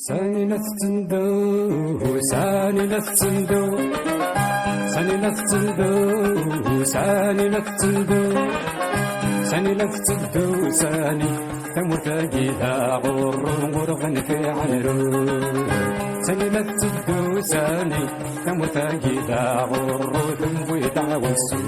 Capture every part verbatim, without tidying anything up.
Sani la tetteddu, sani la tetteddu, sani la tetteddu, sani la tetteddu, sani la tetteddu, sani. Tamurt-agi d aɣurru, ur ɣ-nfiɛ nru. Sani la tetteddu, sani. Tamurt-agi d aɣurru, tewwi-d aɛwessu.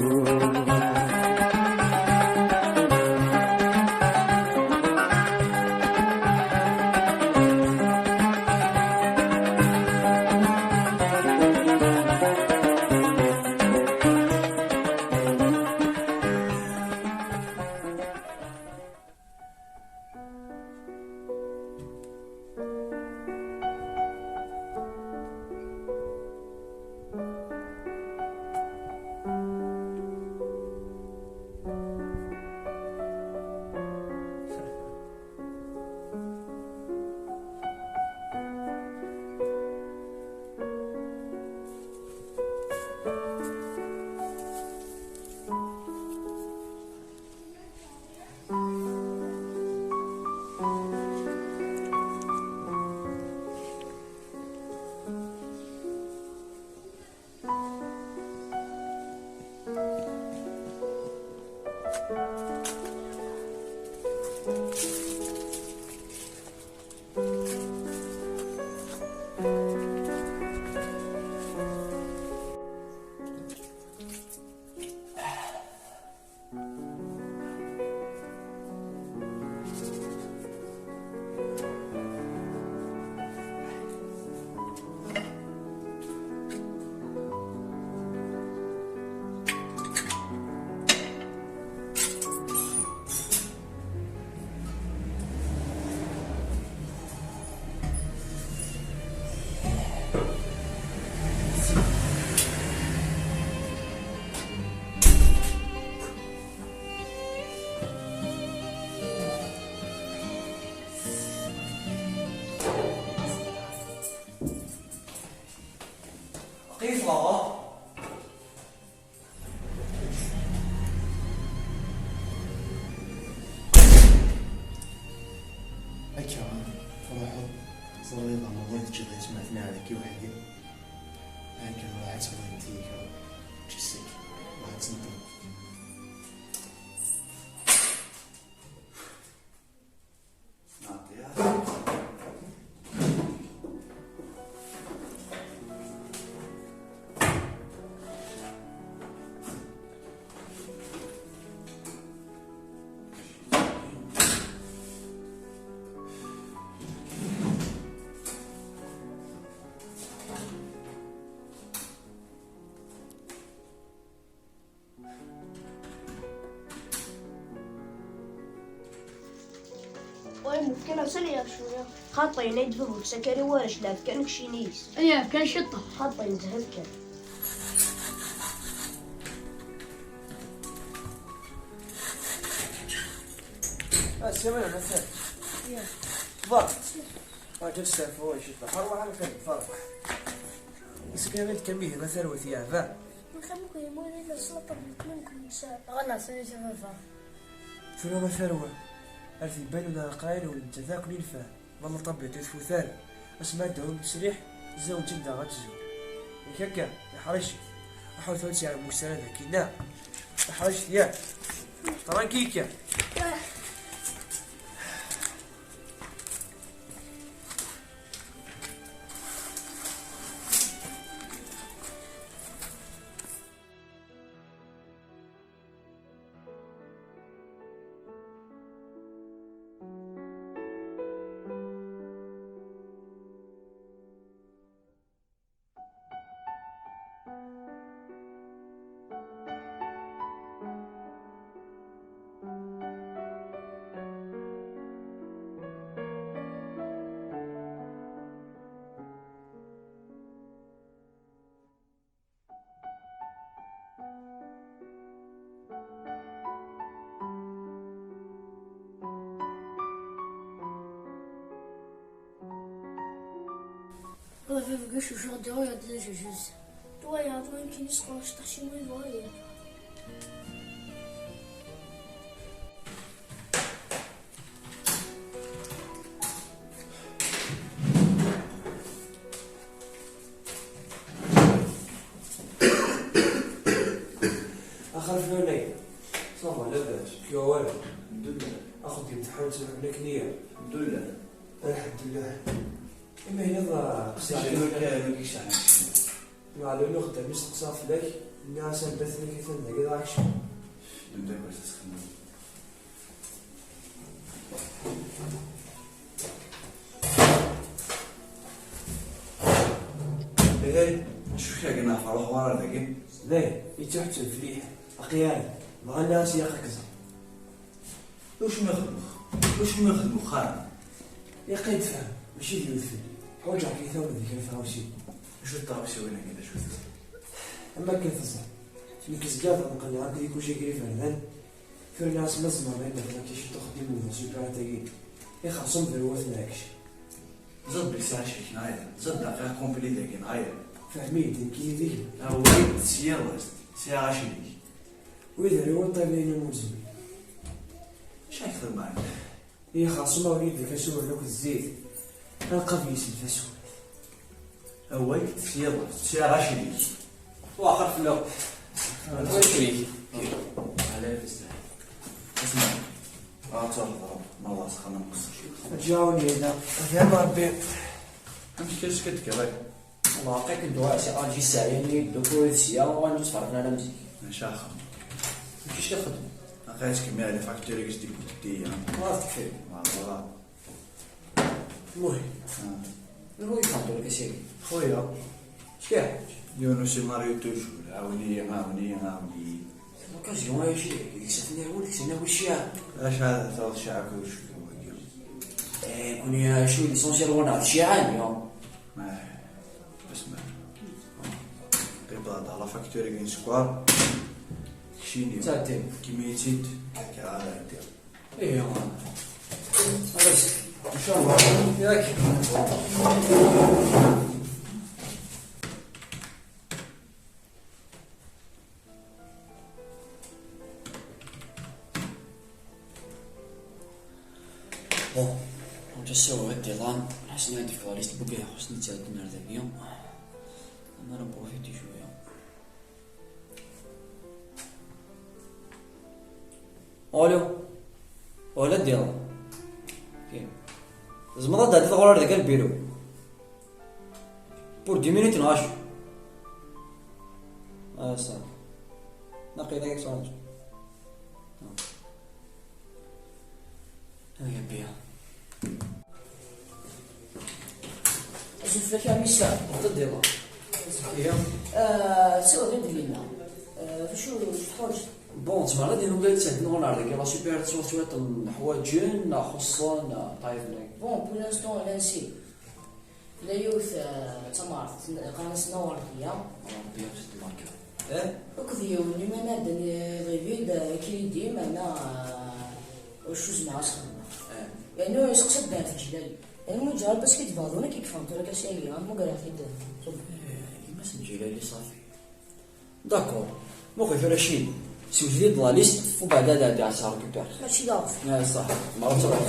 Aql-iyi ffɣeɣ. Akka, truḥeḍ, teẓriḍ amḍiḍ teǧǧiḍ aytmaten-a dagi weḥd-i. Akka, ruḥ ad txedmeḍ tiyita, ǧǧ-ik, ruḥ ad tnedmeḍ. Wa yemmut kan, ɣas ad yaɣ cwiya. Xaṭi, yenna-yi-d baba-k s akal i warrac, lɛeb kan kcini-s. Ad yaɣ kan ciṭṭaḥ. Xaṭi, nezhel kan. Ah, sslam, a Ḥasan. Ya. Tfeḍ. Ah, ǧǧet sslam, wa ciṭṭaḥ. Arwaḥ, a Ḥasan, tfeḍ. Isem-ik kan ihi, ma tarwa-t yeɛba. Nxemmem-iken imura la slaṭer n tlum-nsen. Ɣana sani s baba. Tura ma tarwa, ar tibal ula aqrayl ur netta akk n ilfan. Ma la ṭabiṭ ur tfut ara. Asma ad d-awin ttesriḥ, zewǧen daɣ ad tezweǧ. Yak akka, iḥṛic-it. Aḥut ur tt-yeɛmus ara daki, neɣ? Iḥṛic-it, yak. Tranquille kan. Ur bɣiɣ ad cucfeɣ diɣ ad d-jjez. Ṭwaya, ṭwaya, kini sqac taḥcimit bɣiɣ. Imi yella d qsiḥ. Meɛlul uxeddam isteqsa fell-ak, nniɣ-as anda-t, nniɣ-as atan dagi, dɣa kecmeɣ. Anda-k asxemmeɣ? Hey, acu k-iɛegnen ɣef ṛuḥ wara dagi? Dayen, yettuḥettem fell-i. Aql-i ɛad, dɣa nniɣ-as ilaq ad k-ẓreɣ. Acu mi xedmeɣ? Acu mi xedmeɣ xan? Iqqim-d fhem, mačči d yiwet fell-i. Ḥwaǧeɣ-k i tawed di kra tɣawsiwin. Acu d tɣawsiwin-agi, d acu-tent? Am akken teẓriḍ, nekk zgiɣ d ameqqelleɣ akked ikujiger iberdan. Tura nniɣ-as ma tzemreḍ ad yi-d-tafeḍ akka ciṭuḥ n yiwet n super-agi. Ixersum d rwat n lɛekc. Ẓid belli sɛiɣ crik neɣ ala? Ẓid daqiq complet dagi neɣ ala? Fhem-iyi-d, nekkini d gma. Awal s yiḍes, sɛiɣ acrik. Wid rwin ṭṭabla-inu n uzemmur. Acu ara k-xedmeɣ? Ixersum awen-id deg asuren akked zzit. Anqab yis-m taswiɛt. Awal s yiḍes, sɛiɣ acrik. Waqar fell-aɣ. Acrik. Ala yaf zzay. Asma, ad tṛuḥeḍ ma d asxan amqeṣṣer. Ad ǧawen yella. Fhem Ṛebbi. Amek kan skadkeɣ? Lɛeqqa-k dduɛa si Alji Sɛid-nni, ddukul sya, ur nettferqen ara am zik. Maca axxam. Amek i s-ixdem? Aql-i ttkemmileɣ les factures-ik s deg utenti, ha? Ma tekfiḍ. Voilà. Muhi. Ah. Anwa i yexdem tura kasi-agi? Xuya. Ckiḥ. Yiwen usimaṛyu toujours. Ɛawen-iyi, ɛawen-iyi, ɛawen-iyi. L'occasion, ay aci, deg-s aten-awen, deg-s aten-awi cciɛa. Acu ara taweḍ cciɛa akked ucekkuḥ-agi? Eh, kuni acu, l'essentiel ɣur-neɣ d cciɛa-nni. Eh, bas ma. Qibad, la facture-agi n sskeṛ. Kcini. Ttɛeddi. Kemmini-tt-id. Akka ara ɛeddiɣ. Ih, bas. Incallah. Yak. Bon, ǧǧa ssiweḍ-d iḍan, ḥasen ad d-fkeɣ list n wid ixuṣṣen ad ttɛeddin ar dagi. Amar nprofiti cwiya. Alo. Ula d iḍan. Ok. Tzemreḍ ad d-tɛeddiḍ ɣur-i ar dagi ar lbiru? Pour dix minutes neɣ acu? Ah, ça. Naqi, naqi, ça. Ay, Rebbi. Azul fell-ak a Missa. Ɣef d-iḍ. Azul fell-ak. Ah, ssiweḍ-d lina. Ah, d acu teḥwaǧeḍ? Bon, tzemreḍ ad d-tiniḍ ula d tadni ɣur-neɣ dagi, la super, tesɛiḍ cwiṭ n leḥwaǧen, neɣ xuṣṣen, neɣ ṭayef, neɣ. Bon, pour l'instant, llan sin. Tella yiwet, eh, d tamart, qqaren-as Nawardiya. Nawardiya, c'est de marque. Eh? Akked yiwen, liman ad d-nini, iḍibi-d, eh, crédit, meɛna, eh, ur cuzmeɣ ad s-xedmeɣ. Eh. Yeɛni, ur yesteqsa-d ɣef Ǧilali. Yeɛni, ma ǧǧeɣ parce que d-baḍun, ad k-kfeɣ tura kasi-agi, ad mugreɣ-t-id. Eh, gma-s n Ǧilali, ṣafi. D'accord. Muqel tura cin. Siwzel-d la liste, u beɛda ad ɛeddiɣ ad s-récupérer. Mačči d aɣef. Ah, ṣaḥ. Merra d taɣef.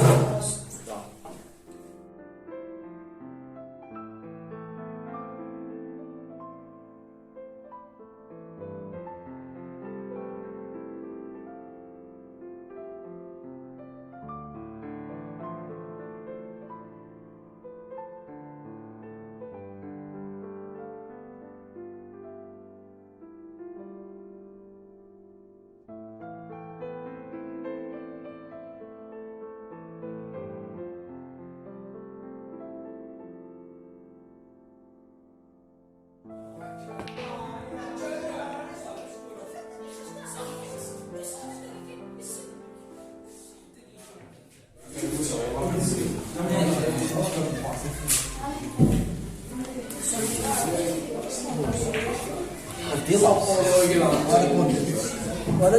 Voilà.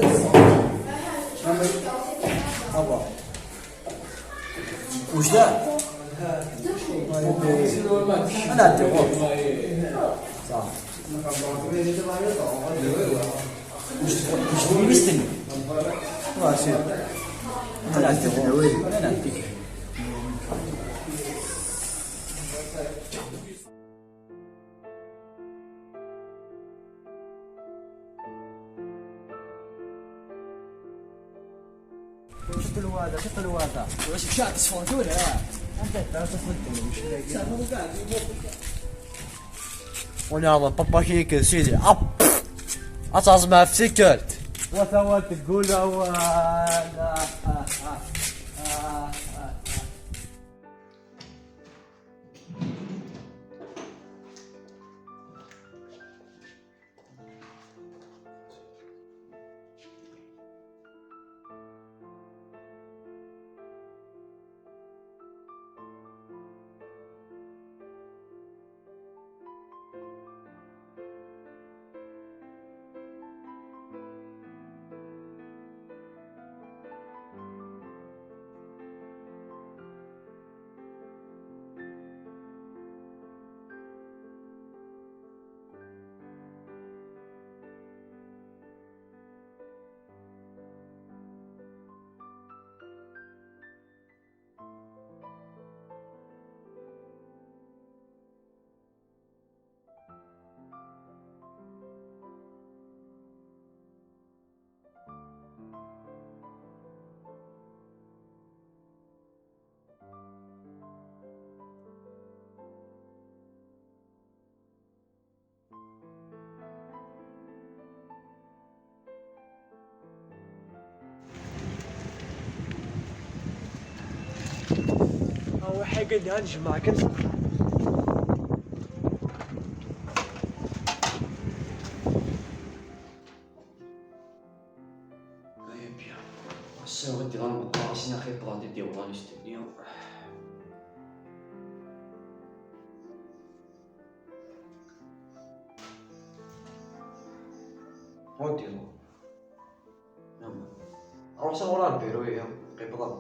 Wejdeɣ. Ad nɛeddi ɣur-k. Ṣaḥ. Mec tewwist-nni. Ad nɛeddi ɣur-k. Ad nɛeddi. شد الوالدة، شد الوالدة. واش مشات تصفون ثورة؟ Wala, papa-k-ik, sidi. Ap! Ad teɛẓem ɣef tikkelt. Wata wa teggull awal. Awi ḥaga da ad jemɛeɣ kan. Ay bien. Ass-a ɣ-d-iḍan meqqar ass-nni axir ṭṭḍan di d-iwḍan istedni. Ɣ-d-iḍan. Ruḥ s ɣur lbiru-ya, qibḍen.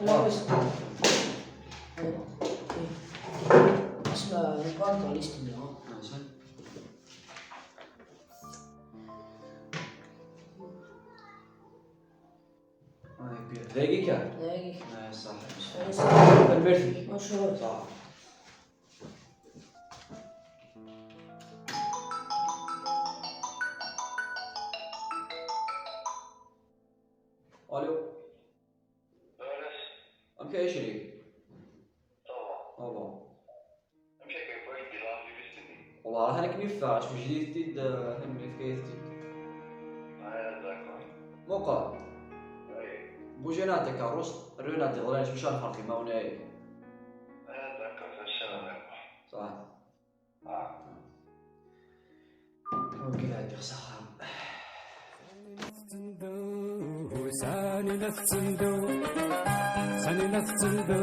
Là, oui, c'est bon. Voilà. Ok. Passe la, le point dans liste numéro. Ah, ça. Dagi kan? Dagi. Ah, ṣaḥ. Ṣaḥ. Tanemmirt-ik. Bonjour. Ṣaḥ. Alo. Amek ay acrik? Ça va. Ça va. Amek akka yewwi-k-d l'archiviste-nni? Wallah, ha akken yeffeɣ, aswejdi-t-id, eh, ha akken yefka-t-id. Ah, d'accord. Muqel. Oui. Bujana takeṛṛust, rran-aɣ-d iḍelli, maca ur nferq imawen-agi. Ah, d'accord, ça, ça va. Ṣaḥ. Ah. Ok, la, dire ça. Sani la tetteddu, sani la tetteddu,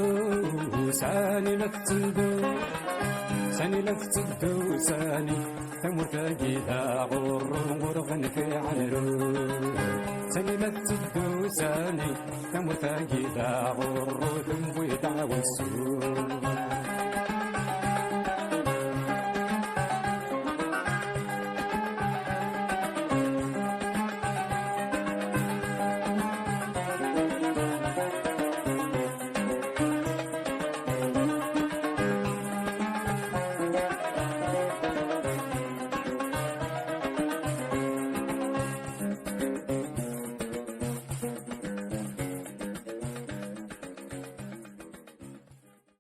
sani la tetteddu, sani la tetteddu, sani. Tamurt-agi d aɣurru, ur ɣ-nfiɛ nru. Sani la tetteddu, sani. Tamurt-agi d aɣurru, tewwi-d aɛwessu.